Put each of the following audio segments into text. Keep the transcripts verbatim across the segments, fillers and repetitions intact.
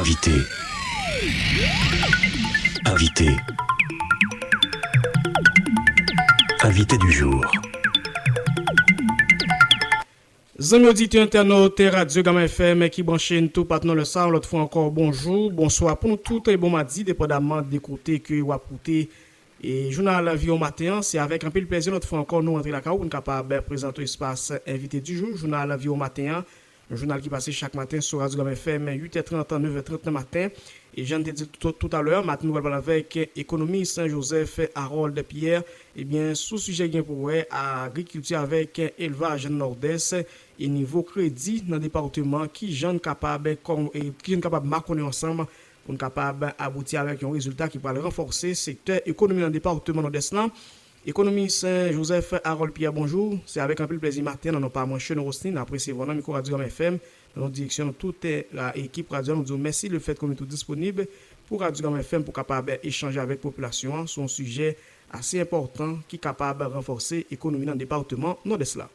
Invité. Invité. Invité du jour. Zanmi oditè entènot Radyo Gama F M ki branche n toupatou nan lè sa, yon lòt fwa ankò, bonjou, bonswa pou nou tout, e bon madi, depandaman de kote ke w ap koute e jounal Viwo Maten an. Se avèk anpil plèzi, yon lòt fwa ankò, nou rantre lakay ou pou n kapab prezante w espas Invité du jour, jounal Viwo Maten an. Yon jounal ki pase chak maten sou Radyo Gama F M, uit è trant, nèf è trant nan maten. E jan n te di tout, toutalè, maten nou pral pale avèk ekonomis Joseph Harold Pierre, ebyen, sou sijè ki gen pou wè agrikilti avèk elvaj nan Nòdès e nivo kredi nan depatman, ki jan n kapab, kòm, e ki jan n kapab makonnen ansanm pou n kapab abouti avèk yon rezilta ki pral ranfòse sektè ekonomi nan depatman Nòdès lan. Ekonomis Joseph Harold Pierre, bonjou. Se avèk anpil plèzi maten, nan non pa mwen, Cheno Rosny, n ap resevwa w nan mikwo Radyo Gama F M, nan non direksyon tout, eh, la, ekip radyo a, nou di w mèsi lefètke w mete w disponib pou Radyo Gama F M pou kapab echanje avèk popilasyon an sou yon sijè ase enpòtan ki kapab ranfòse ekonomi nan depatman Nòdès la.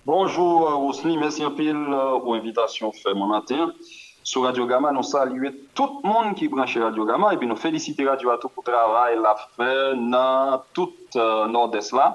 Bonjou, Rosny, mèsi anpil, eh, pou envitasyon w fè mwen maten an. Sou Radyo Gama, nou salye tout moun ki branche Radyo Gama, epi nou felisite radyo a tou pou travay l ap fè nan tout, eh, Nòdès la.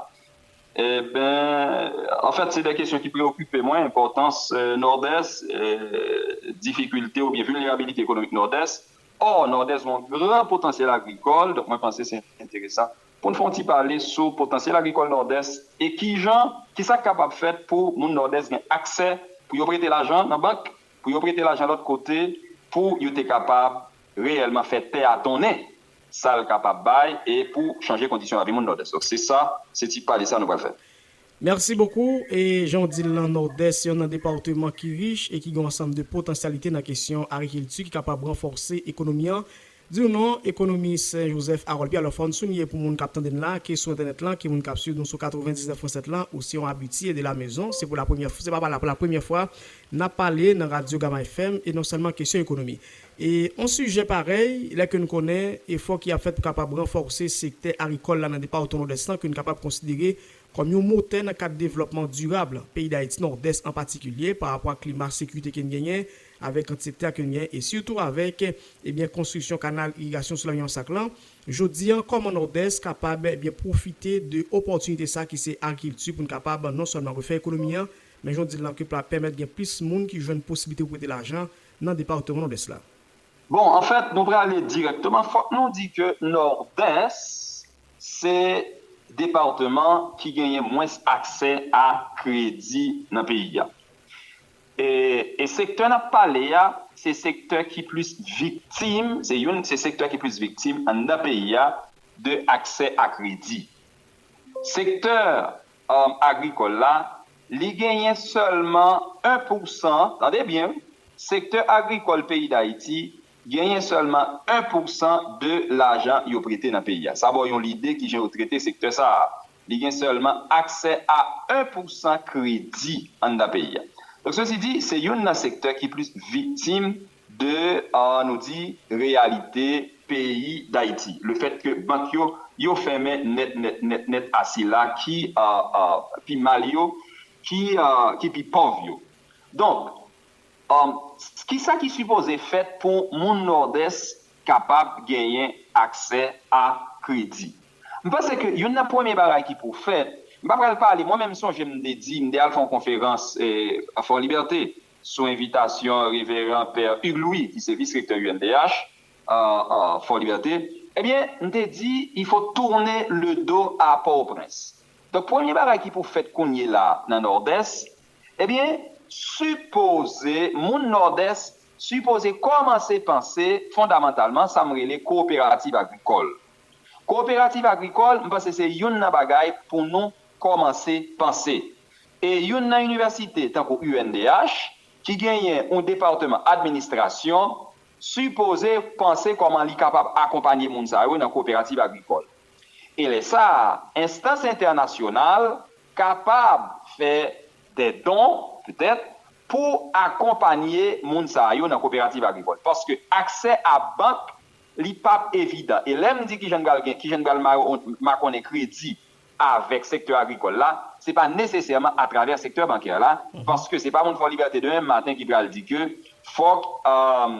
Eben, anfèt, se de kesyon ki preokipe mwen, enpòtans, eh, Nòdès, eh, difikilte oubyen vilnerabilite ekonomik Nòdès. Ò, Nòdès gen yon gran potansyèl agrikòl, donk mwen panse se enteresan pou n fè yon ti pale sou potansyèl agrikòl Nòdès e kijan, kisa k kapab fèt pou moun Nòdès gen aksè pou yo prete lajan nan bank, pou yo prete lajan lòt kote, pou yo te kapab reyèlman fè tè a tonnen sa l kapab bay e pou chanje kondisyon lavi moun Nòdès. Donk, se sa, se ti pale sa nou pral fè. Mèsi bokou. E jan w di l lan, Nòdès se youn nan depatman ki rich e ki gen yon ansanm de potansyalite nan kesyon agrikilti ki kapab ranfòse ekonomi an. Di w non, ekonomis Joseph Harold Pierre. Alò, fò n souliye pou moun k ap tande n la, ke sou entènèt lan, ke moun k ap swiv nou sou katrevendiznèf pwen sèt lan, ou se yon abitye de la mezon, se pou la premyè, se pa la, pou la premyè fwa n ap pale nan Radyo Gama F M, e non sèlman kesyon ekonomi. E yon sijè parèy, lè ke n konnen efò ki ap fèt pou kapab ranfòse sektè agrikòl la nan depatman Nòdès lan, ke n kapab konsidere kòm yon motè nan kad devlòpman dirab peyi Dayiti, Nòdès an patikilye, pa rapò ak klima sekirite ke n genyen, avèk kantite tè ke n genyen, e sitou avèk, ebyen, konstriksyon kanal irigasyon sou Larivyè Sac lan. Jodi a, kòman Nòdès kapab, ebyen, pwofite de opòtinite sa ki se agrikilti pou n kapab non sèlman refè ekonomi an, men jan w di l lan ke pral pèmèt gen plis moun ki jwenn posiblite pou prete lajan nan depatman Nòdès la. Bon, anfèt, nou prale dirèkteman. Fòk nou di ke Nòdès se depatman ki genyen mwens aksè a kredi nan peyi a. E, e sektè n ap pale a, se sektè ki plis viktim, se youn, se sektè ki plis viktim anndan peyi a de aksè a kredi. Sektè, um, agrikòl la, li genyen sèlman en pousan, tande byen, wi, sektè agrikòl peyi Dayiti genyen sèlman en pousan de lajan yo prete nan peyi a. Sa ba w yon lide kijan yo trete sektè sa a. Li gen sèlman aksè a en pousan kredi anndan peyi a. Donk, sesi di, se youn nan sektè ki plis viktim de, ah, nou di, reyalite peyi Dayiti. Lefètke bank yo, yo fèmen nèt, nèt, nèt, nèt a sila ki, ah, ah, pi mal yo, ki, ah, ki pi pòv yo. Donk, um, kisa ki sipoze fèt pou moun Nòdès kapab genyen aksè a kredi? M panse ke youn nan premye bagay ki pou fèt, m pa pral pale, mwen menm m sonje m te di, m te al fè yon konferans, eh, Fò Libète, sou envitasyon Reveran Pè Hugues Louis, ki se vis rektè U N D H, euh, euh, Fò Libète, ebyen, m te di, il faut tourner le dos à Port-au-Prince. Donk, premye bagay ki pou fèt kounye la nan Nòdès, ebyen, sipoze, moun Nòdès sipoze kòmanse panse fondamantalman sa m rele kowoperativ agrikòl. Kowoperativ agrikòl, m panse se youn nan bagay pou nou kòmanse panse. E youn nan inivèsite tankou U N D H, ki genyen yon depatman administrasyon, sipoze panse kòman li kapab akonpanye moun sa yo nan kowoperativ agrikòl. E lè sa a, enstans entènasyonal kapab fè dè don, petèt, pou akonpanye moun sa yo nan kowoperativ agrikòl. Paske aksè a bank, li p ap evidan. E lè m di kijan n pral gen, kijan n pral ma-, makonnen kredi avèk sektè agrikòl la, se pa nesesèman atravè sektè bankè la, paske se pa moun Fò Libète demen maten ki pral di ke fòk, euh,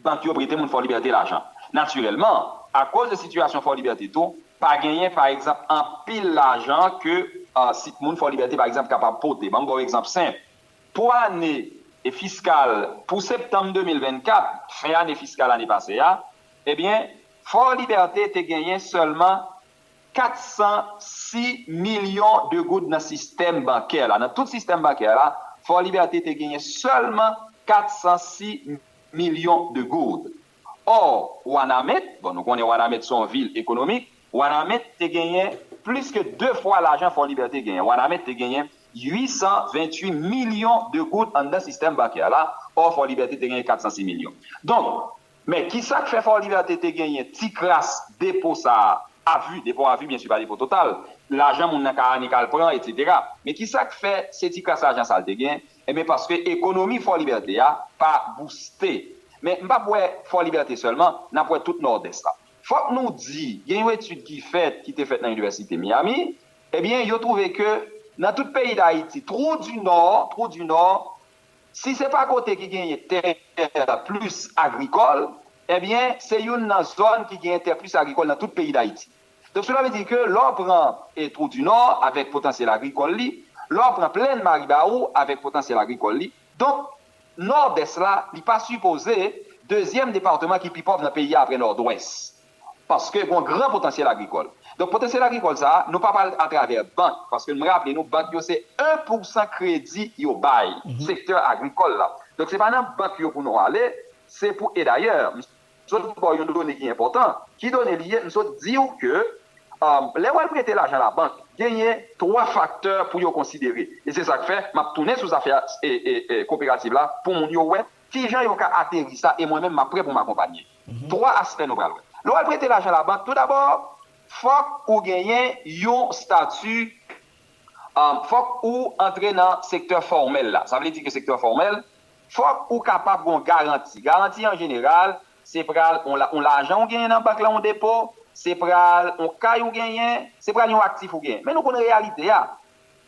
bank yo prete moun Fò Libète lajan. Natirèlman, akoz de sitiyasyon Fò Libète tou, pa genyen, pa egzanp, anpil lajan ke uh, si moun Fò Libète, pa egzanp, kapab pote. Ban m ba w egzanp senp. Pou ane fiskal, pou septanm de mil vennkat, fen ane fiskal ane pase a, ebyen, Fò Libète te genyen sèlman kat san sis milyon de goud nan sistèm bankè la. Nan tout sistèm bankè la, Fò Libète te genyen sèlman kat san sis milyon de goud. Ò, Wanament, bon, nou konnen Wanament se yon vil ekonomik, Wanament te genyen plis ke de fwa lajan Fò Libète genyen. Wanament te genyen uit san venntuit milyon de goud anndan sistèm bankè la, ò, Fò Libète te genyen kat san sis milyon. Donk, men ki sa k fè Fò Libète te genyen ti kras depo sa a, avi, depo avi, byen si pa depo total, lajan moun nan ka ane k al pran, etsetera. Men ki sa k fè se ti kras lajan sa l te gen? Ebyen, paske ekonomi Fò Libète a pa bouste. Men m p ap wè Fò Libète sèlman, n ap wè tout Nòdès la. Fòk nou di, gen yon etid ki fèt, ki te fèt nan Inivèsite Miami, ebyen, yo twouve ke nan tout peyi Dayiti, Trou di Nò, Trou di Nò, si se pa kote ki genyen tè plis agrikòl, ebyen, se youn nan zòn ki genyen tè plis agrikòl nan tout peyi Dayiti. Donk, sela vle di ke lè w pran e Trou di Nò avèk potansyèl agrikòl li, lè w pran Plèn Maribawou avèk potansyèl agrikòl li, donk, Nòdès la, li pa sipoze dezyèm depatman ki pi pòv nan peyi a apre Nòdwès. Paske gen yon gran potansyèl agrikòl. Donk, potansyèl agrikòl sa a, nou pa pral atravè bank, paske m raple nou, bank yo se en pousan kredi yo bay sektè agrikòl la. Donk, se pa nan bank yo pou nou ale, se pou, e dayè, m sot ba w yon done ki enpòtan. Ki done li ye? M sot di w ke, um, lè w al prete lajan labank, genyen twa faktè pou yo konsidere. E se sa k fè, m ap tounen sou zafè e, e, e, koperativ la, pou moun yo wè kijan yo ka ateri sa, e mwen menm, m ap prè pou m akonpanye. Twa aspè nou pral wè. Lè w al prete lajan labank, toudabò, fòk ou genyen yon stati, um, fòk ou antre nan sektè fòmèl la. Sa vle di ke sektè fòmèl, fòk ou kapab gen yon garanti. Garanti an jeneral, se pral yon la- yon lajan ou genyen nan bank la, yon depo, se pral yon kay ou genyen, se pral yon aktif ou genyen. Men nou konn reyalite a.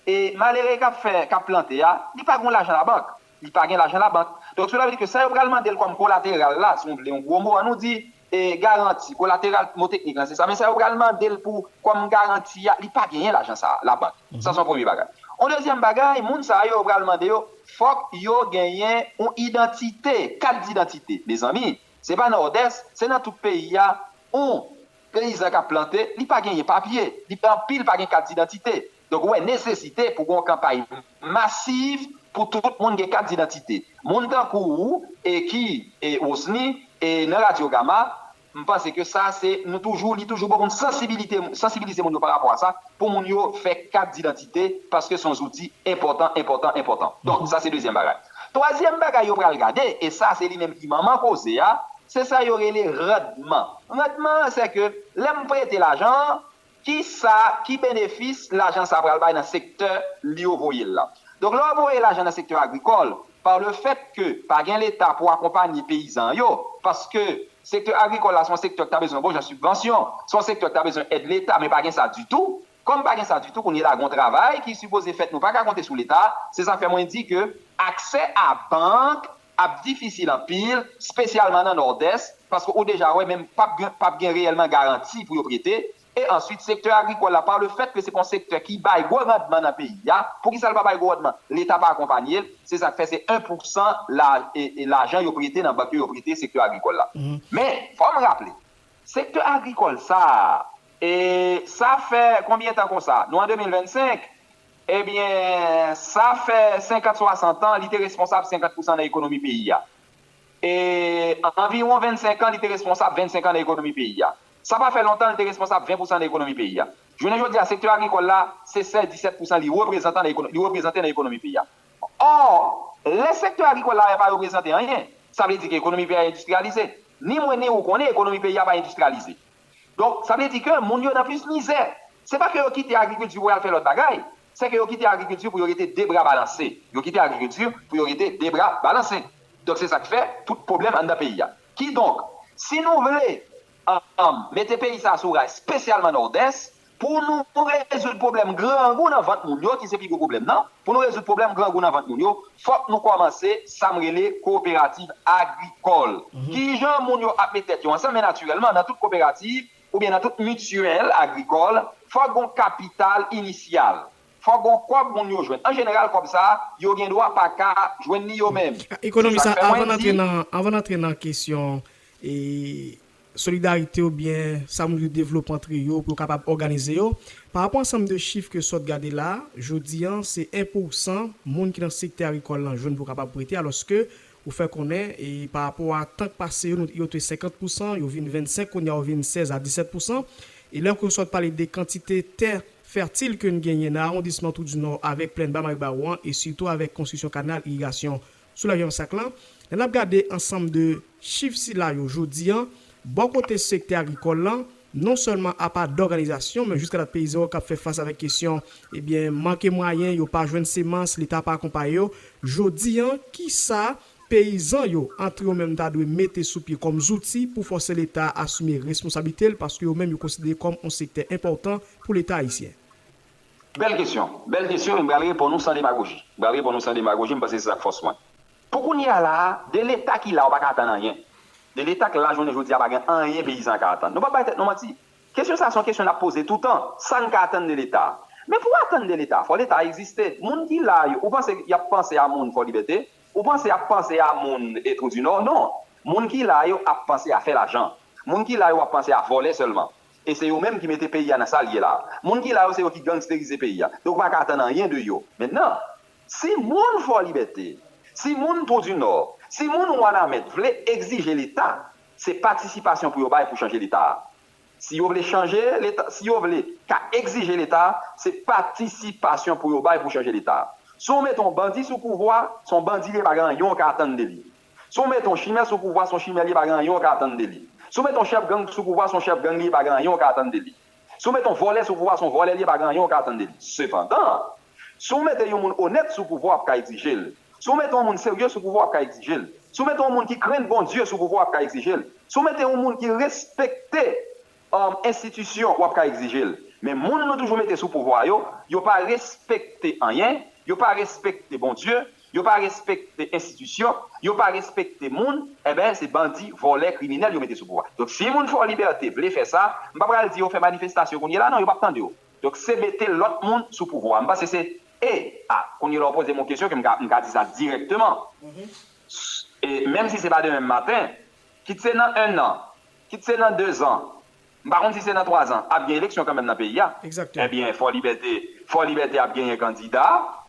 E malere k ap fè, k ap plante a, li pa gen lajan labank. Li pa gen lajan labank. Donk, sela vle di ke sa yo pral mande l kòm kolateral la, si w vle yon gwo mo, an nou di, e, garanti, kolateral, mo teknik lan, se sa. Men sa yo pral mande l pou, kòm garanti a, li pa genyen lajan sa a, labank. Sa se yon premye bagay. Yon dezyèm bagay, moun sa yo, yo pral mande yo, fòk yo genyen yon idantite, kat didantite. Mezanmi, se pa Nòdès, se nan tout peyi a, yon peyizan k ap plante, li pa genyen papye, li anpil pa gen kat didantite. Donk, ou wè nesesite pou gen yon kanpay masiv pou tout moun gen kat didantite. Moun tankou ou, e ki, e Osni, e nan Radyo Gama, m panse ke sa se, nou toujou, li toujou bon pou n sansibilite, sansibilize moun yo pa rapò a sa, pou moun yo fè kat didantite, paske se yon zouti enpòtan, enpòtan, enpòtan. Donk, sa se dezyèm bagay. Twazyèm bagay yo pral gade, e sa se li menm ki manman koze a, se sa yo rele randman. Randman an, se ke lè m prete lajan an, ki sa, ki benefis lajan sa a pral bay nan sektè li yo voye l la? Donk, lè w voye lajan nan sektè agrikòl, pa le fèt ke pa gen Leta pou akonpanye peyizan yo, paske sektè agrikòl la se yon sektè ki ta bezwen bon jan sibvansyon, se yon sektè ki ta bezwen èd Leta, men pa gen sa ditou. Kòm pa gen sa ditou, kounye a la, gen yon travay ki sipoze fèt, nou pa ka konte sou Leta, se sa k fè mwen di ke aksè a bank ap difisil anpil, espesyalman nan Nòdès, paske ou deja wè menm p ap gen, p ap gen reyèlman garanti pou yo prete. E answit, sektè agrikòl la, pa le fèt ke se pa yon sektè ki bay gwo randman nan peyi a, poukisa l pa bay gwo randman? Leta pa akonpanye l, se sa k fè se en pousan la, e, e lajan yo prete nan bank yo, yo prete sektè agrikòl la. Men, fò m raple, sektè agrikòl sa a, e sa fè konbyen tan konsa? Nou an de mil vennsenk, ebyen, sa fè senkant, swasant an, li te responsab senkant pousan nan ekonomi peyi a. E anviwon vennsenk an, li te responsab vennsenk an nan ekonomi peyi a. Sa pa fè lontan, li te responsab ven pousan nan ekonomi peyi a. Jounen jodi a, sektè agrikòl la, se sèl disèt pousan li reprezantan nan ekono-, li reprezante nan ekonomi peyi a. Ò, lè sektè agrikòl la pa reprezante anyen, sa vle di ke ekonomi peyi a endistriyalize. Ni mwen ni ou konnen ekonomi peyi a pa endistriyalize. Donk, sa vle di ke moun yo nan plis mizè. Se pa ke yo kite agrikilti pou y al fè lòt bagay, se ke yo kite agrikilti pou yo rete de bra balanse. Yo kite agrikilti pou yo rete de bra balanse. Donk, se sa k fè tout pwoblèm anndan peyi a. Kidonk, si nou vle, um, mete peyi sa a sou ray, espesyalman Nòdès, Pou nou rezoud pwoblèm grangou nan vant moun yo, ki se pi gwo pwoblèm nan, pou nou rezoud pwoblèm grangou nan vant moun yo, fòk nou kòmanse sa m rele kowoperativ agrikòl. Kijan moun yo ap met tèt yo ansanm? Men natirèlman, nan tout kowoperativ oubyen nan tout mityèl agrikòl, fòk gen yon kapital inisyal. Fòk gen yon kòb moun yo jwenn. An jeneral, kòb sa a, yo gen dwa pa ka jwenn li yo menm. Ekonomis, avan n antre nan, avan n antre nan kesyon e solidarite oubyen sa moun yo devlope antre yo pou yo kapab òganize yo. Pa rapò a ansanm de chif ke sot gade la, jodi an, se en pousan moun ki nan sektè agrikòl lan jwenn pou kapab prete, alòske ou fè konnen, e pa rapò a tan k pase yo, nou, yo te senkant pousan, yo vin vennsenk, kounye a yo vin sèz a disèt pousan. E lè ke w sot pale de kantite tè fètil ke n genyen nan awondisman Twou di Nò avèk plèn Ba Maribawou an, e sitou avèk konstriksyon kanal irigasyon sou larivyè Masak lan, lè n ap gade ansanm de chif sila yo jodi an, bò kote sektè agrikòl lan, non sèlman apa dòganizasyon, men jiska dat peyizan yo k ap fè fas avèk kesyon, ebyen, manke mwayen, yo pa jwenn semans, Leta pa akonpaye yo. Jodi an, kisa peyizan yo, antre yo menm, ta dwe mete sou pye kòm zouti pou fòse Leta a asime responsablite l, paske yo menm yo konsidere kòm yon sektè enpòtan pou Leta ayisyen? Bèl kesyon. Bèl kesyon, e m pral reponn ou san demagoji. M pral reponn ou san demagoji, m panse se sa k fòs mwen. Pou kounye a la a, de Leta ki la, ou pa ka atann anyen. De Leta k la jounen jodi a, pa gen anyen peyizan an ka atann. Nou p ap bay tèt nou manti. Kesyon sa a se yon kesyon n ap poze toutan. Sa n ka atann de Leta? Men pou w atann de Leta, fò Leta a egziste. Moun ki la yo, ou panse y ap panse a moun Fò Libète? Ou panse y ap panse a moun e Twou di Nò? Non. Moun ki la yo ap panse a fè lajan. Moun ki la yo ap panse a vòlè sèlman. E se yo menm ki mete peyi a nan sa l ye la a. Moun ki la yo, se yo ki gangsterize peyi a. Donk, ou pa ka atann anyen de yo. Mentnan, si moun Fò Libète, si moun Twou di Nò, si moun Wanament vle egzije Leta, se patisipasyon pou yo bay pou chanje Leta a. Si yo vle chanje Leta, si yo vle ka egzije Leta, se patisipasyon pou yo bay pou chanje Leta. Si w mete yon bandi sou pouvwa, se yon bandi li ye, pa gen anyen w ka atann de li. Si w mete yon chimè sou pouvwa, se yon chimè li ye, pa gen anyen w ka atann de li. Si w mete yon chèf gang sou pouvwa, se yon chèf gang li ye, pa gen anyen w ka atann de li. Si w mete yon vòlè sou pouvwa, se yon vòlè li ye, pa gen anyen w ka atann de li. Sepandan, si w mete yon moun onèt sou pouvwa, w ap ka egzije l. Si w mete yon moun serye sou pouvwa, w ap ka egzije l. Si w mete yon moun ki krenn Bondye sou pouvwa, w ap ka egzije l. Si w mete yon moun ki respekte, um, enstitisyon, w ap ka egzije l. Men moun nou toujou mete sou pouvwa yo, yo pa respekte anyen, yo pa respekte Bondye, yo pa respekte enstitisyon, yo pa respekte moun, enben, se bandi, vòlè, kriminèl yo mete sou pouvwa. Donk, si moun Fò Libète vle fè sa, m pa pral di yo fè manifestasyon kounye a la, non, yo p ap tande w. Donk, se mete lòt moun sou pouvwa. M panse se, e, a, kounye a la w poze m yon kesyon ke m ka, m ka di sa dirèkteman. E, menm si se pa demen maten, kit se nan en an, kit se nan de zan, m pa konn si se nan twa zan, ap gen eleksyon kanmenm nan peyi a. Ebyen, Fò Libète, Fò Libète ap genyen kandida,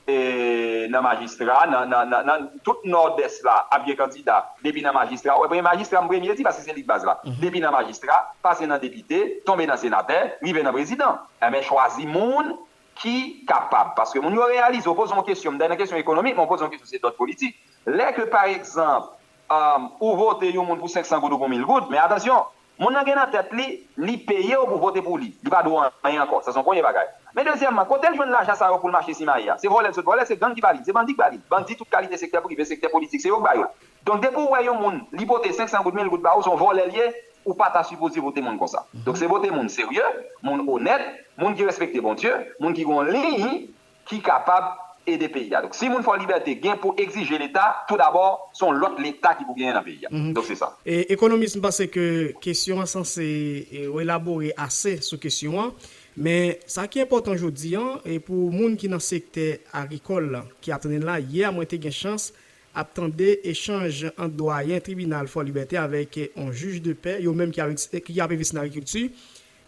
e, nan majistra, nan, nan, nan, nan tout Nòdès la, ap gen kandida. Depi nan majistra, w wè, premye majistra, m premye di, paske se li k baz la. Depi nan majistra, pase nan depite, tonbe nan senatè, rive nan prezidan. Enben, chwazi moun ki kapab. Paske moun yo reyalize, w poze yon kesyon, m ta nan kesyon ekonomik, men w poze yon kesyon se dòt politik. Lè ke, pa egzanp, um, ou vote yon moun pou senk san goud ou pou mil goud, men atansyon, moun nan gen nan tèt li, li peye w pou vote pou li. Li pa dwe w anyen ankò. Sa se yon premye bagay. Men dezyèmman, kote l jwenn lajan sa yo pou l mache simaye a? Se vòlè l sot vòlè, se gang ki ba li, se bandi ki ba li. Bandi tout kalite, sektè prive, sektè politik, se yo k ba yo l. Donk, depi w wè yon moun, li pote senk san goud, mil goud ba ou, se yon vòlè l ye, ou pa ta sipoze vote moun konsa. Donk, se vote moun serye, moun onèt, moun ki respekte Bondye, moun ki gen yon liy ki kapab ede peyi a. Donk, si moun Fò Libète gen pou egzije Leta, toudabò, se yon lòt Leta ki pou genyen nan peyi a. Donk, se sa. E, ekonomis, m panse ke kesyon an sanse, e, w elabore ase sou kesyon an. Men, sa ki enpòtan jodi an, e pou moun ki nan sektè agrikòl la, ki ap tande n la, yè a mwen te gen chans ap tande echanj ant dwayen tribinal Fò Libète avèk yon jij de pè, yo menm ki ap, ki ap envesti nan agrikilti,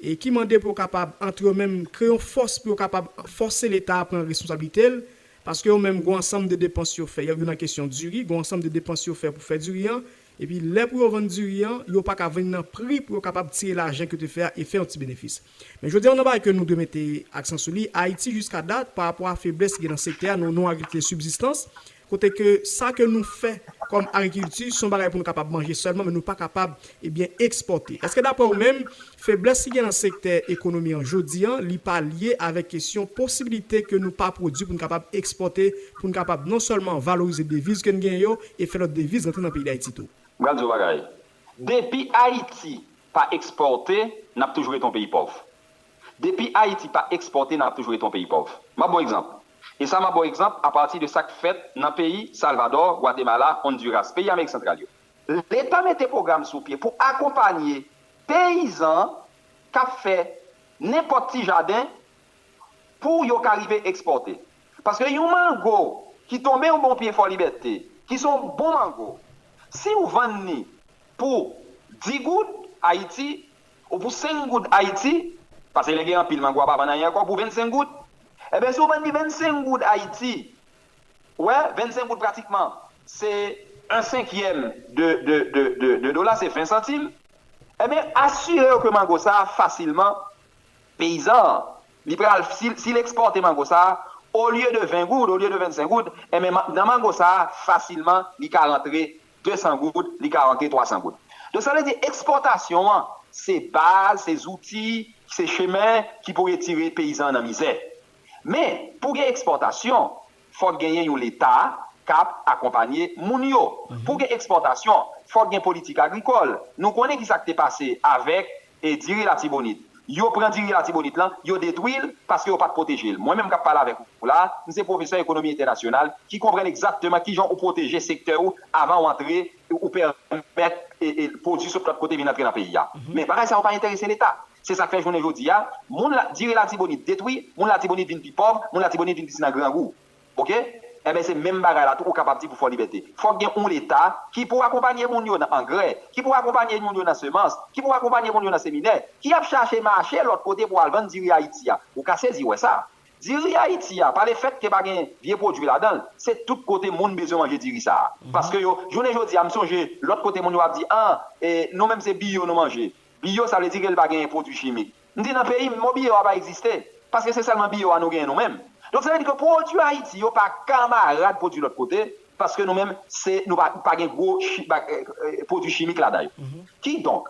e ki mande pou yo kapab, ant yo menm, kreye yon fòs pou yo kapab fòse Leta a pran responsablite l, paske yo menm, gen yon ansanm de depans yo fè, yo nan kesyon diri, gen yon ansanm de depans yo fè pou fè diri an, epi lè pou yo vann diri an, yo pa ka vann nan pri pou yo kapab tire lajan ke yo te fè a e fè yon ti benefis. Men jodi a, yon nan bagay ke nou dwe mete aksan sou li, Ayiti jiska dat, pa rapò a feblès ki gen nan sektè a, nou, nou agrikilti de sibzistans, kote ke sa ke nou fè kòm agrikilti, se yon bagay pou nou kapab manje sèlman, men nou pa kapab, ebyen, ekspòte. Èske daprè ou menm, feblès ki gen nan sektè ekonomi an jodi an, li pa lye avèk kesyon posibilite ke nou pa pwodui pou nou kapab ekspòte, pou nou kapab non sèlman valorize deviz ke n genyen yo, e fè lòt deviz rantre nan peyi Dayiti tou? M pral di w yon bagay. Depi Ayiti pa ekspòte, n ap toujou rete yon peyi pòv. Depi Ayiti pa ekspòte, n ap toujou rete yon peyi pòv. M ap ba w egzanp. E sa m ap ba w egzanp apati de sa k fèt nan peyi Salvadò, Gwatemala, Honduras, peyi Amerik Santral yo. Leta mete pwogram sou pye pou akonpanye peyizan k ap fè nenpòt ti jaden pou yo ka rive ekspòte. Paske yon mango ki tonbe yon bon pye Fò Libète, ki se yon bon mango, si w vann li pou dis goud Ayiti, ou pou senk goud Ayiti, paske lè gen anpil mango a pa vann anyen ankò, pou vennsenk goud, ebyen, si w vann li vennsenk goud Ayiti, wè, vennsenk goud pratikman, se yon senkyèm de, de, de, de, de dola, se ven santim, ebyen, asire w ke mango sa a fasilman, peyizan an, li pral, si, si l ekspòte mango sa a, olye de ven goud, olye de vennsenk goud, ebyen, ma- nan mango sa a, fasilman, li ka rantre desan goud, li ka rantre twasan goud. Donk, sa vle di, ekspòtasyon an, se baz, se zouti, se chemen ki pou retire peyizan an nan mizè. Men, pou gen ekspòtasyon, fòk genyen yon Leta k ap akonpanye moun yo. Pou gen ekspòtasyon, fòk gen politik agrikòl. Nou konnen ki sa k te pase avèk e diri Latibonit. Yo pran diri Latibonit lan, yo detwi l paske yo pa t pwoteje l. Mwen menm k ap pale avèk ou la, m se pwofesè ekonomi entènasyonal ki konprann egzakteman kijan ou pwoteje sektè ou avan ou antre, ou pèmèt e, e, pwodui sot lòt kote vin antre nan peyi a. Men bagay sa yo pa enterese Leta. Se sa k fè jounen jodi a, moun la, diri Latibonit detwi, moun Latibonit vin pi pòv, moun Latibonit vin piti nan grangou. Oke? Enben, se menm bagay la tou, ou kapab di pou Fò Libète. Fòk gen yon Leta ki pou akonpanye moun yo nan angrè, ki pou akonpanye moun yo nan semans, ki pou akonpanye moun yo nan seminè, ki ap chache mache lòt kote pou al vann diri Ayiti a. Ou ka sezi wè sa. Diri Ayiti a, pa lefèt ke pa gen vye pwodui ladan l, se tout kote moun bezwen manje diri sa a. Paske yo, jounen jodi a, m sonje lòt kote moun yo ap di, an, e, nou menm se biyo nou manje. Biyo, sa vle di ke l pa gen pwodui chimik. M di nan peyi m, mo biyo a pa egziste. Paske se sèlman biyo a nou genyen nou menm. Donk, sa vle di ke pwodui Ayiti yo pa kamarad pwodui lòt kote, paske nou menm, se, nou pa, pa gen gwo chi, ba, e, e, pwodui chimik ladan yo. Kidonk,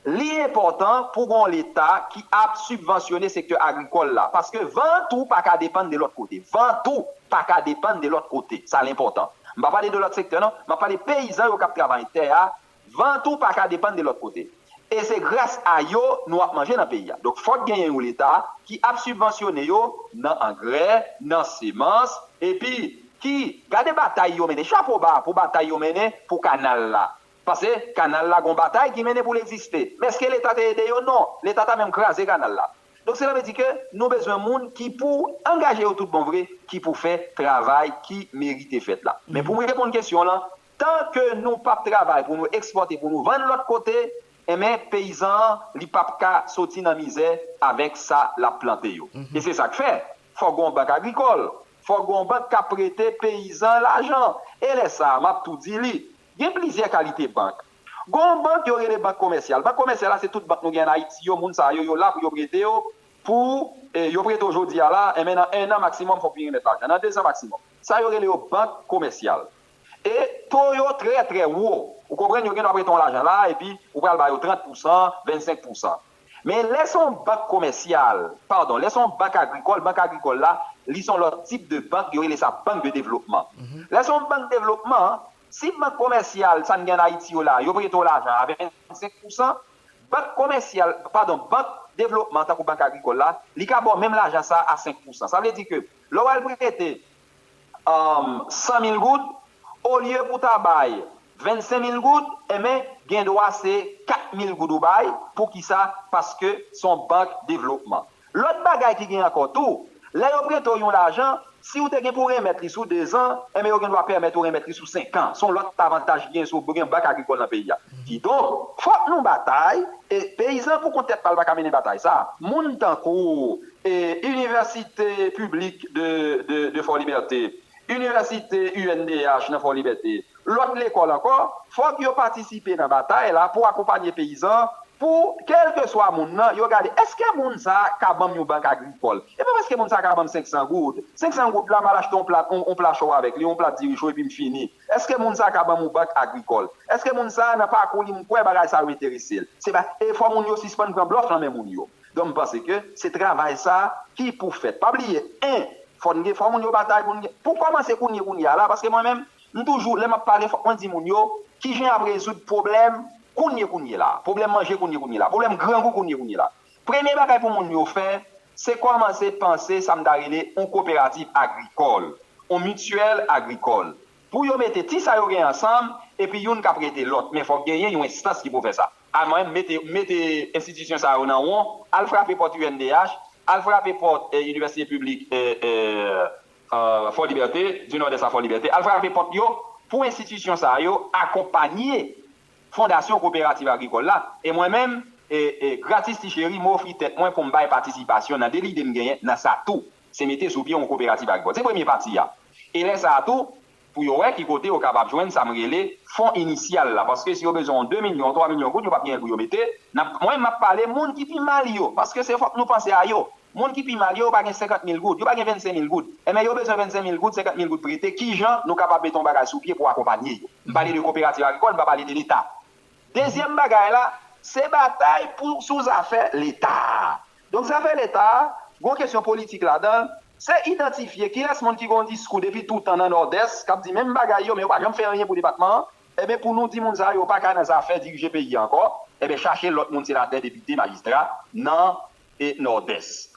li enpòtan pou gen yon Leta ki ap sibvansyone sektè agrikòl la, paske vant ou pa ka depann de lòt kote. Vant ou pa ka depann de lòt kote. Sa l enpòtan. M pa pale de lòt sektè, non. M ap pale peyizan yo k ap travay tè a. Vant ou pa ka depann de lòt kote. E se gras a yo nou ap manje nan peyi a. Donk, fòk genyen yon Leta ki ap sibvansyone yo nan angrè, nan semans, epi ki, gade batay yo mennen, chapo ba pou batay yo mennen pou kanal la. Paske kanal la gon batay ki mennen pou l egziste. Men èske Leta te ede yo? Non. Leta ta menm kraze kanal la. Donk, sela vle di ke nou bezwen moun ki pou angaje yo tout bon vre, ki pou fè travay ki merite fèt la. Men pou m reponn kesyon w lan, tan ke nou p ap travay pou nou ekspòte, pou nou vann lòt kote, enben, peyizan an, li p ap ka soti nan mizè avèk sa l ap plante yo. E se sa k fè, fòk gen yon bank agrikòl, fòk gen yon bank k ap prete peyizan lajan. E lè sa a, m ap tou di li, gen plizyè kalite bank. Gon bank yo rele bank komèsyal. Bank komèsyal la, se tout bank nou gen ann Ayiti yo, moun sa yo, yo la pou yo prete yo, pou, e, yo prete w jodi a la, enben nan en an maksimòm, fòk w vin remèt lajan. Nan de zan maksimòm. Sa yo rele yo bank komèsyal. E to yo trè, trè wo. Ou konprann, yo gen dwa prete w lajan la, epi ou pral ba yo trant pousan, vennsenk pousan. Men lè se yon bank komèsyal, padon, lè se yon bank agrikòl, bank agrikòl la, li se yon lòt tip de bank, yo rele sa bank de devlopman. Lè se yon bank devlopman, si bank komèsyal, sa n gen ann Ayiti yo la, yo prete w lajan a vennsenk pousan, bank komèsyal, padon, bank devlopman, tankou bank agrikòl la, li ka ba w menm lajan sa a a senk pousan. Sa vle di ke lè w al prete, um, san mil goud, olye pou w ta bay vennsenk mil goud, enben, gen dwa se kat mil goud ou bay. Poukisa? Paske se yon bank devlopman. Lòt bagay ki gen ankò tou, lè yo prete w yon lajan, si w te gen pou w remèt li sou de zan, enben, yo gen dwa pèmèt ou remèt li sou senk an. Se yon lòt avantaj ki gen si w gen bank agrikòl nan peyi a. Kidonk, fòk nou batay, e peyizan pou kont tèt pa l pa ka mennen batay sa a. Moun tankou, e, Inivèsite Piblik de, de, de Fò Libète, Inivèsite U N D H nan Fò Libète, lòt lekòl ankò, fòk yo patisipe nan batay la pou akonpanye peyizan, pou, kèlkeswa moun nan, yo gade, èske moun sa a ka ban m yon bank agrikòl? E pa paske moun sa a ka ban m senk san goud. Senk san goud la, m al achte yon plat, yon, yon pla cho avèk li, yon plat diri cho, epi m fini. Èske moun sa a ka ban m yon bank agrikòl? Èske moun sa a, nan pakou li, m kwè bagay sa yo enterese l? Se pa, e fò moun yo sispann pran blòf nan men moun yo. Donk, m panse ke se travay sa a ki pou fèt. Pa bliye, en, fò n gen, fò moun yo batay pou n gen, pou kòmanse kounye, kounye a la, paske mwen menm, m toujou, lè m ap pale, fòk mwen di moun yo, kijan y ap rezoud pwoblèm kounye, kounye la, pwoblèm manje kounye, kounye la, pwoblèm grangou kounye, kounye la. Premye bagay pou moun yo fè, se kòmanse panse sa m ta rele yon koperativ agrikòl, yon mityèl agrikòl. Pou yo mete ti sa yo gen ansanm, epi youn k ap rete lòt. Men fòk genyen yon enstans ki pou fè sa. A mwen, mete, mete enstitisyon sa yo nan won, al frape pòt U N D H, al frape pòt eh, Inivèsite Piblik eh, eh, eh, Fò Libète, di Nòdès a Fò Libète, al frape pòt yo pou enstitisyon sa yo akonpanye Fondasyon Koperativ Agrikòl la. E mwen menm, eh, eh, gratis ti cheri, m ofri tèt mwen pou m bay patisipasyon nan de lide m genyen nan sa tou. Se mete sou pye yon koperativ agrikòl. Se premye pati a. E lè sa a tou, pou yo wè ki kote yo kapab jwenn sa m rele fon inisyal la. Paske si yo bezwen yon de milyon, twa milyon goud, yo p ap genyen pou yo mete. N ap, mwen, m ap pale moun ki pi mal yo. Paske se fòk nou panse a yo. Moun ki pi mal yo, yo pa gen senkant mil goud, yo pa gen vennsenk mil goud. Enben, yo bezwen vennsenk mil goud, senkant mil goud prete. Kijan nou kapab mete yon bagay sou pye pou akonpanye yo? M pale de koperativ agrikòl, m pa pale de Leta. Dezyèm bagay la, se batay pou sou zafè Leta. Donk, zafè Leta, gon kesyon politik ladan l, se idantifye kilès moun ki gon diskou depi toutan nan Nòdès, k ap di menm bagay yo, men yo pa janm fè anyen pou depatman an. Enben, pou nou di moun sa yo pa ka nan zafè dirije peyi a ankò, enben, chache lòt moun, senatè, depite, majistra, nan e Nòdès.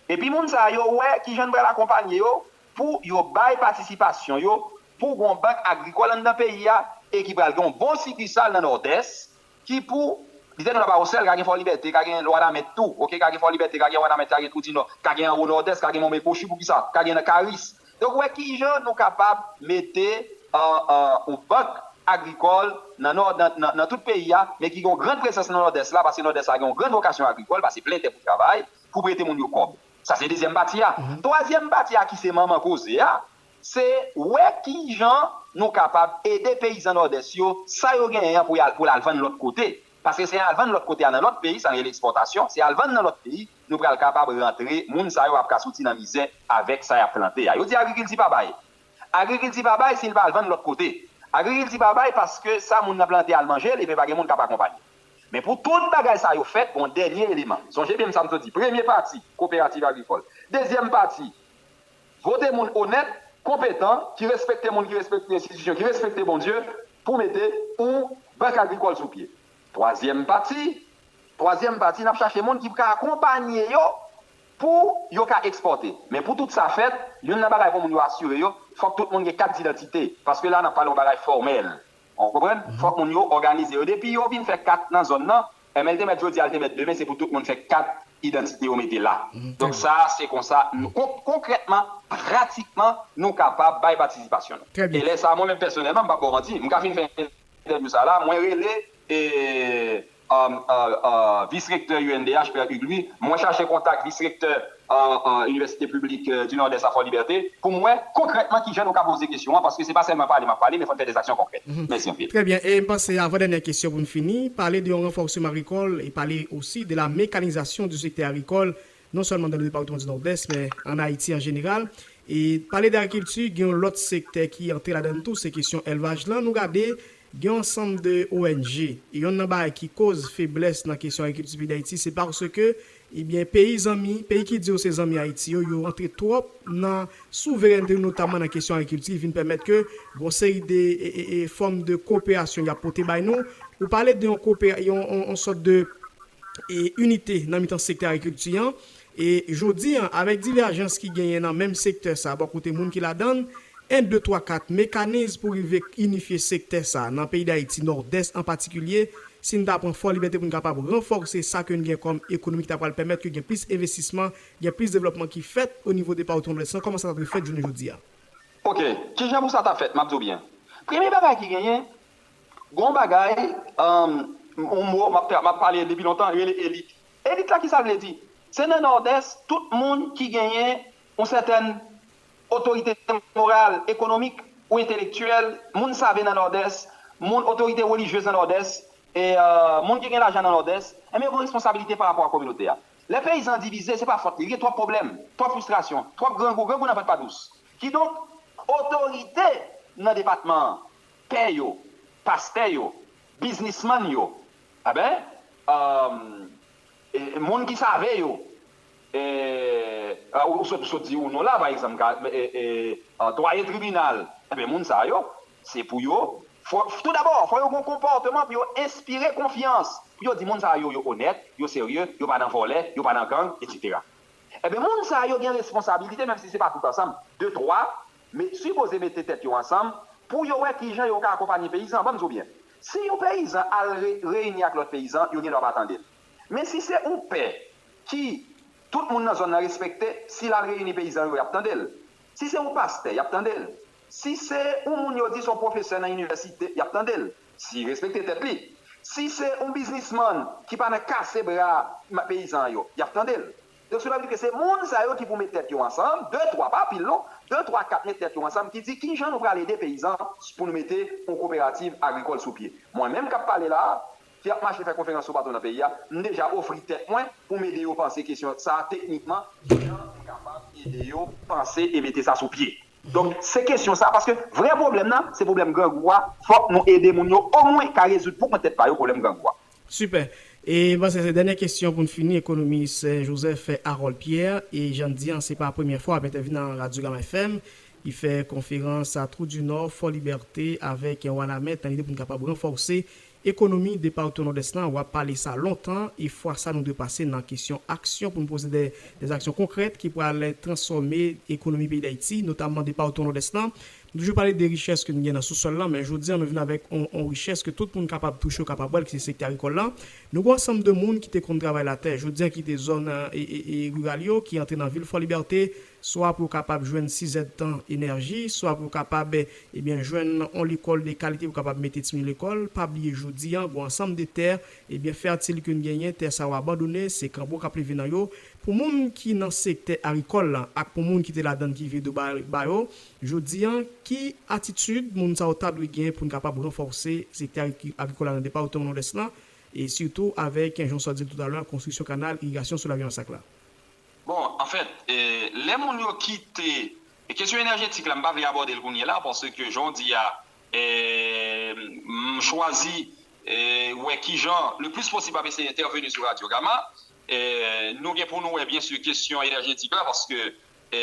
Epi moun sa yo wè kijan n pral akonpanye yo pou yo bay patisipasyon yo pou gon bank agrikòl anndan peyi a e ki pral gen yon bon sikisal nan Nòdès ki pou, li te nou la pa yon sèl, ka gen Fò Libète, ka gen Wanament tou, oke, ka gen Fò Libète, ka gen Wanament, ka gen Twou Dinò, ka gen anwo Nòdès, ka gen Monbè Kochi, poukisa, ka gen nan Karis. Donk, wè kijan nou kapab mete an, an, yon bank agrikòl nan, nò, nan, nan, nan tout peyi a, men ki gen yon grann prezans nan Nòdès la, paske Nòdès la gen yon grann vokasyon agrikòl, paske plen tè pou travay, pou prete moun yo kòb. Sa se dezyèm pati a. Twazyèm pati a ki se manman koze a, se wè kijan nou kapab ede peyizan Nòdès yo, sa yo genyen an pou y al, pou l al vann lòt kote. Paske se al vann lòt kote a nan lòt peyi, sa rele ekspòtasyon, se al vann nan lòt peyi, nou pral kapab rantre, moun sa yo ap ka soti nan mizè avèk sa y ap plante a. Yo di agrikilti pa bay. Agrikilti pa bay si l pa al vann lòt kote. Agrikilti pa bay paske sa moun nan plante al manje l, epi pa gen moun k ap akonpanye. Men pou tout bagay sa yo fèt, gon dènye eleman. Sonje byen sa m sot di. Premye pati, koperativ agrikòl. Dezyèm pati, vote moun onèt, konpetan, ki respekte moun, ki respekte enstitisyon, ki respekte Bondye, pou mete yon bank agrikòl sou pye. Twazyèm pati, twazyèm pati, n ap chache moun ki ka akonpanye yo pou yo ka ekspòte. Men pou tout sa fèt, youn nan bagay pou moun yo asire yo, fòk tout moun gen kat didantite. Paske la, n ap pale yon bagay fòmèl. Ou konprann? Fòk moun yo òganize yo. Depi yo vin fè kat nan zòn nan, enben, l te mèt jodi a, l te mèt demen, se pou tout moun fè kat idantite yo mete la. Donk, sa, se konsa, nou, kon-, konkrètman, pratikman, nou kapab bay patisipasyon nou. E lè sa, mwen menm pèsonèlman, m p ap ba w manti, m ka fin fè entèvyou sa la, mwen rele, e, um, uh, uh, vis rektè U N D H, Pè Hugues Louis, mwen chache kontak vis rektè uh, uh, Inivèsite Piblik uh, di Nòdès a Fò Libète, pou m wè konkrètman kijan nou ka poze kesyon an, paske se pa sèlman pale m ap pale, men fò n fè dèzaksyon konkrèt. Mèsi anpil. Trè byen. E m panse avan dènyè kesyon pou n fini, pale de yon ranfòsman agrikòl e pale osi de la mécanisation du secteur agricole, non sèlman dans le département du Nord-Est, men an Ayiti an jeneral. E pale de agrikilti, gen yon lòt sektè ki antre ladan l tou, se kesyon elvaj lan. Nou gade, gen yon ansanm de O N G. E yonn nan bagay ki koz feblès nan kesyon agrikilti peyi Dayiti, se paske, ebyen, peyi zanmi, peyi ki di yo se zanmi Ayiti yo, yo antre twòp nan souverènte yo, notamman nan kesyon agrikilti, vin pèmèt ke gon seri de, e, e, e, fòm de koperasyon y ap pote bay nou. Ou pale de yon kopè-, yon, yon, yon sòt de, e, inite nan mitan sektè agrikilti an. E jodi an, avèk divèjans ki genyen nan menm sektè sa, bò kote moun ki ladan l, en, de, twa, kat, mekanis pou rive inifye sektè sa nan peyi Dayiti, Nòdès an patikilye, si n ta pran Fò Libète pou n kapab ranfòse sa ke n gen kòm ekonomi ki ta pral pèmèt ke gen plis envestisman, gen plis devlòpman ki fèt o nivo depatman Nòdès lan, kòman sa ta dwe fèt jounen jodi a? Oke, kijan pou sa ta fèt, m ap di w byen. Premye bagay ki genyen, gon bagay, um, yon mo, m ap, m ap pale depi lontan, rele elit. Elit la, ki sa l vle di? Se nan Nòdès, tout moun ki genyen yon sètèn otorite moral, ekonomik ou entelektyèl, moun save nan Nòdès, moun otorite relijyez nan Nòdès, e, euh, moun ki gen lajan nan Nòdès, enben, yo gen responsabilite pa rapò a kominote a. Lè peyizan an divize, se pa fòt li, li gen twòp pwoblèm, twòp fristrasyon, twòp grangou, grangou nan vant pa dous. Kidonk, otorite nan depatman an, pè yo, pastè yo, biznismann yo, enben, euh, e, moun ki save yo, e, a, ou, ou sot, sot di ou non la, pa egzanp, ka, e, e, a, dwayen tribinal, enben, moun sa yo, se pou yo Fò, tou dabò, fò yo gen yon konpòteman pou yo enspire konfyans. Pou yo di moun sa yo, yo onèt, yo serye, yo pa nan vòlè, yo pa nan gang, etsetera. Ebyen, moun sa yo gen responsabilite, menm si se pa tout ansanm, de twa, men sipoze mete tèt yo ansanm pou yo wè kijan yo ka akonpanye peyizan. Ban m di w byen, si yon peyizan al re, reyini ak lòt peyizan, yo gen dwa pa tande l. Men si se yon pè ki tout moun nan zòn nan respekte, si l al reyini peyizan yo, y ap tande l. Si se yon pastè, y ap tande l. Si se yon moun yo di se yon pwofesè nan inivèsite, y ap tande l. Si respekte tèt li. Si se yon biznismann ki pa nan kase bra peyizan yo, y ap tande l. Donk, sa vle di ke se moun sa yo ki pou met tèt yo ansanm, de, twa, pa pil non, de, twa, kat met tèt yo ansanm, ki di kijan nou pral ede peyizan pou nou mete yon koperativ agrikòl sou pye. Mwen menm k ap pale la a, ki ap mache fè konferans toupatou nan peyi a, m deja ofri tèt mwen pou m ede yo panse kesyon sa a teknikman, kijan m kapab ede yo panse e mete sa sou pye. Donk, se kesyon sa, paske vrè pwoblèm nan, se pwoblèm grangou a, fòk nou ede moun yo omwen ka rezoud pou kont tèt pa yo pwoblèm grangou a. Sipè. E m panse se dènye kesyon pou n fini, ekonomis Joseph Harold Pierre. E jan n di an, se pa premye fwa w ap entèvyeni nan Radyo Gama F M. Li fè konferans a Trou du Nord, Fò Libète avèk Wanament nan lide pou n kapab ranfòse ekonomi depatman Nòdès lan. W ap pale sa lontan, e fwa sa nou dwe pase nan kesyon aksyon pou n poze de, de aksyon konkrèt ki pral transfòme ekonomi peyi Dayiti, notamman depatman Nòdès lan. Nou toujou pale de richès ke n gen nan sousòl lan, men jodi an nou vin avèk on, on richès ke tout moun kapab touche, w kapab wè l, ki se sektè agrikòl lan. Nou gen ansanm de moun ki te konn travay latè, jodi an kite zòn e, e, e riral yo, ki antre nan vil Fò Libète, swa pou yo kapab jwenn sizèdtan enèji, swa pou yo kapab, ebyen, jwenn on lekòl de kalite pou kapab mete timoun yo lekòl. Pa bliye jodi an, gen ansanm de tè, ebyen, fètil ke n genyen, tè sa yo abandone, se kanbo k ap leve nan yo. Pou moun ki nan sektè agrikòl lan ak pou moun ki te ladan l ki vire do ba, ba yo, jodi an, ki atitid moun sa yo ta dwe gen pou n kapab ranfòse sektè agri, agrikòl la nan depatman Nòdès lan, e sitou avèk, jan w sot di l toutalè, konstriksyon kanal irigasyon sou Lavyè Masak la? Bon, anfèt, e, lè moun yo kite, e kesyon enèjetik la, m pa vle abòde l kounye a la, paske jan w di a, e, m chwazi, e, wè kijan, le plis posib, m ap eseye entèveni sou Radyo Gama. E, nou gen pou nou wè, byen si, kesyon enèjetik la, paske, e,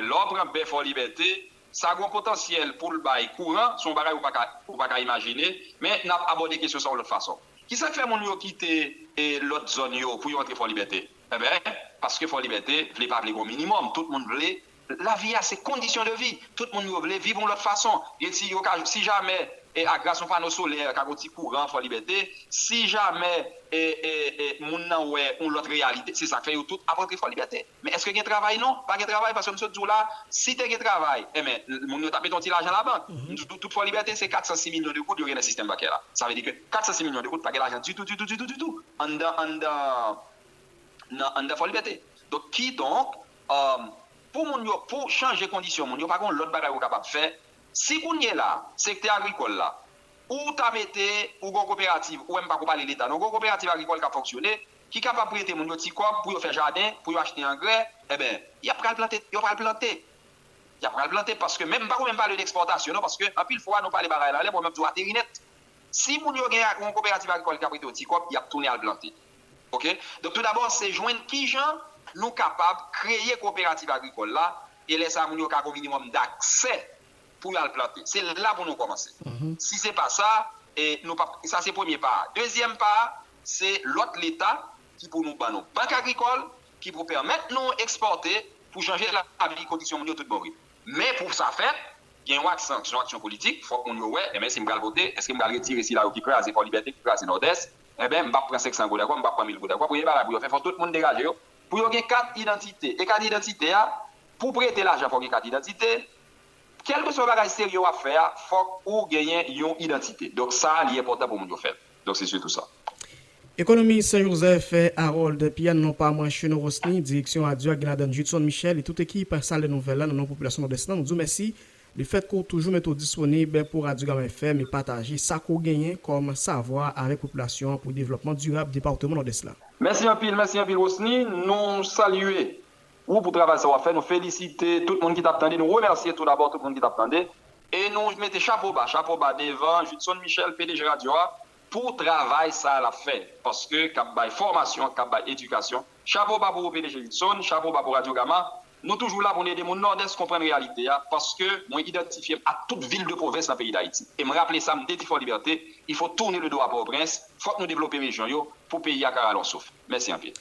lè w pran bè Fò Libète, sa gen potansyèl pou l bay kouran, se yon bagay ou pa ka, ou pa ka imajine, men n ap abòde kesyon sa yon lòt fason. Kisa k fè moun yo kite, e, lòt zòn yo pou yo antre Fò Libète? Enben, paske Fò Libète, vle pa vle, gen yon minimòm. Tout moun vle lavi a, se kondisyon de vi. Tout moun yo vle viv yon lòt fason. E si yo ka, si jamè, e, a gras yon pano solè, ka gen yon ti kouran Fò Libète, si jamè, e, e, e, moun nan wè yon lòt reyalite, se sa k fè yo tout ap antre Fò Libète. Men èske gen travay? Non, pa gen travay, paske m sot di w la, si te gen travay, enben, moun yo t ap mete yon ti lajan labank. M di w, tout Fò Libète, se kat san sis milyon de goud yo gen nan sistèm bankè la. Sa vle di ke kat san sis milyon de goud pa gen lajan ditou, ditou, ditou, ditou anndan, anndan, nan, anndan Fò Libète. Donk, kidonk, um, pou moun yo, pou chanje kondisyon moun yo, pa gen lòt bagay ou kapab fè. Si kounye la, sektè agrikòl la, ou ta mete, ou gen yon koperativ, ou menm pa kou pale Leta, non, gen yon koperativ agrikòl k ap fonksyone, ki kapab prete moun yo ti kòb pou yo fè jaden, pou yo achte angrè, enben, y ap pral plante, yo pral plante. Y ap pral plante, paske menm, m pa kou menm pale de ekspòtasyon, non, paske anpil fwa nou pale bagay la, lè mwen menm di w ateri nèt. Si moun yo gen yon koperativ agrikòl ki ap prete yo ti kòb, y ap tounen al plante. Oke? Donk, tou dabò, se jwenn kijan nou kapab kreye koperativ agrikòl la, e lè sa a, moun yo ka gen yon minimòm daksè pou y al plante. Se la pou nou kòmanse. Si se pa sa, e nou p ap, sa se premye pa a. Dezyèm pa a, se lòt Leta ki pou nou ban nou bank agrikòl, ki pou pèmèt nou ekspòte pou chanje lavi kondisyon moun yo tout bon vre. Men pou sa fèt, gen yon aksyon, se yon aksyon politik, fòk moun yo wè, enben, si m pral vote, èske m pral retire sila yo ki kraze Fò Libète, ki kraze Nòdès, enben, m p ap pran senk san goud ankò, m p ap pran mil goud ankò. Premye bagay pou yo fè, fò tout moun degaje yo, pou yo gen kat idantite. E kat idantite a, pou prete lajan, fò w gen kat idantite. Kèlkeswa bagay serye w ap fè a, fòk ou genyen yon idantite. Donk, sa a, li enpòtan pou moun yo fè l. Donk, se sitou sa. Ekonomis Joseph Harold Pierre, non pa mwen, Cheno Rosny, direksyon radyo a gen ladan Judson Michel e tout ekip Salè Nouvèl la nan non popilasyon Nòdès lan, nou di w mèsi lefèt ke w toujou mete w disponib pou Radyo Gama F M e pataje sa ke w genyen kòm savwa avèk popilasyon an pou devlòpman dirab depatman Nòdès la. Mèsi anpil, mèsi anpil, Rosny. Nou salye ou pou travay sa w ap fè. Nou felisite tout moun ki t ap tande. Nou remèsye tou dabò tout moun ki t ap tande. E nou mete chapo ba, chapo ba devan Judson Michel, P D G radyo a, pou travay sa l ap fè. Paske k ap bay fòmasyon, k ap bay edikasyon. Chapo ba pou ou, P D G Judson, chapo ba pou Radyo Gama. Nou toujou la pou n ede moun Nòdès konprann reyalite a, paske mwen idantifye m ak tout vil de pwovens nan peyi Dayiti. E m raple sa m te di Fò Libète, il faut tourner le dos à Port-au-Prince, fòk nou devlope rejyon yo pou peyi a ka rale yon souf. Mèsi anpil.